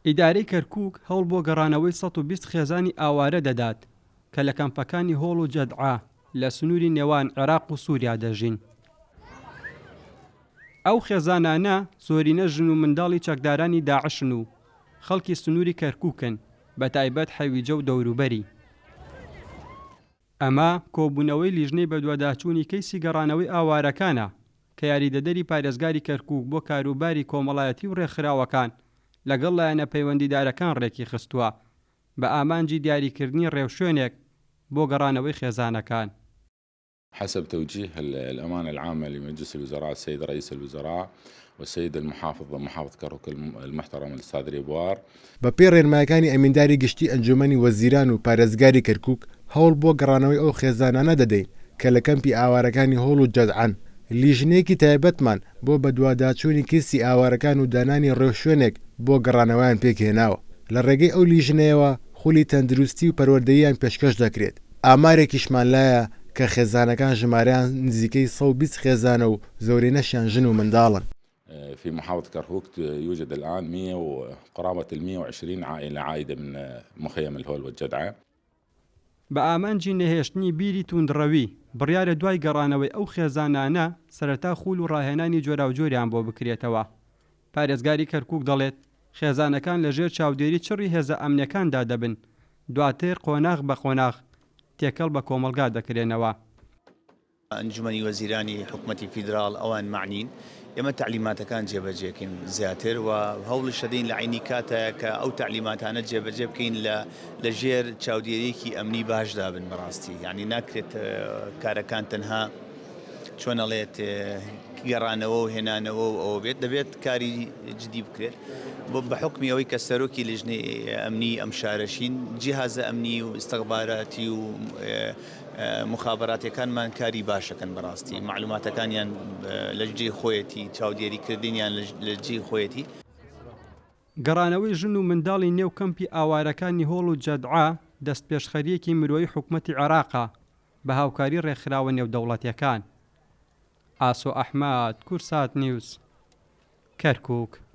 ئیدارەی کەرکووک هەوڵ بۆ گەڕانەوەی 120 خێزانی ئاوارە دەدات کە لە کەمپەکانی هۆڵ و جەدعە لە سنووری نێوان عێراق و سووریا دەژین. ئەو خێزانانە زۆرینە ژن و منداڵی چەکدارانی داعشن و خەڵکی سنووری کەرکووکن، بەتایبەت حەویجە و دەوروبەری. ئەمە کۆبوونەوەی لیژنەی بەدواداچوونی کەیسی گەڕانەوەی ئاوارەکانە کە یاریدەدەری پارێزگاری کەرکووک بۆ کاروباری کۆمەڵایەتی و رێکخراوەکان لەگەڵ لایەنە پەیوەندیدارەکان رێکیخستووە بە ئامانجی دیاریکردنی رێوشوێنێک بۆ گەڕانەوەی خێزانەکان. حسب توجيه الأمانة العامة لمجلس الوزراء السيد رئيس الوزراء والسيد المحافظ محافظ كركوك المحترم الأستاذ ريبوار. بەپێی ڕێنمایەکانی ئەمینداری گشتی ئەنجومەنی وەزیران و پارێزگاری کەرکوک، هەوڵ بۆ گەڕانەوەی ئەو خێزانانە دەدەین کە لە کەمپی ئاوارەکانی هۆڵ و جەدعەن، لیژنەیەکی تایبەتمان بۆ بەدواداچوونی کەیسی ئاوارەکان و دانانی ڕێوشوێنێک بۆ گەڕانەوەیان پێکهێناوە، لە ڕێگەی ئەو لیژنەیەوە خولی تەندروستی و پەروەردەییان پێشکەش دەکرێت. ئامارێکیشمان لایە کە خێزانەکان ژمارەیان نزیکەی 120 خێزانە و زۆرینەشیان ژن و منداڵن. في محافظة كركوك يوجد الآن 100 و قرابة ال 120 عائلة عائدة من مخيم الهول والجدعة. بە ئامانجی نەهێشتنی بیری تووندڕەوی، بڕیارە دوای گەڕانەوەی ئەو خێزانانە سەرەتا خوول و ڕاهێنانی جۆراوجۆریان بۆ بکرێتەوە. پارێزگاری کەرکووک دەڵێت، خێزانەکان لەژێر چاودێری چڕی هێزە ئەمنییەکاندا دەبن، دواتر قۆناغ بە قۆناغ تێکەڵ بە کۆمەڵگا دەکرێنەوە. ئەنجومەنی وەزیرانی حکومەتی فیدراڵ ئەوان مەعنین ئێمە تەعلیماتەکان جێبەجێکەین زیاتر و هەوڵیش دەدەین لە عەینی کاتە کە ئەو تەعلیماتانە جێبەجێ بکەین لە لە ژێر چاودێریەکی ئەمنی باشدا بن بەڕاستی یعنی ناکرێت کارەکان تەنها چۆن ئەڵێت گەڕانەوە و هێنانەوە و ئەوە بێت دەبێت کاری جدی بکرێت بۆ بە حکمی ئەوەی کە سەرۆکی لژنەی ئەمنی ئەم شارەشین جیهازە ئەمنی و ئیستخباراتی و مخابراتەکانمان کاری باشەکەن بەڕاستی معلوماتەکانیان لە جێی خۆیەتی چاودێریکردنیان لە جێی خۆیەتی. گەڕانەوەی ژن و منداڵی نێو کەمپی ئاوارەکانی هۆڵ و جەدعە دەستپێشخەرییەکی مرۆیی حکومەتی عێراقە بە هاوکاری ڕێکخراوە نێودەوڵەتیەکان. ئاسۆ ئەحمەد، کوردسات نیوز، کەرکوک.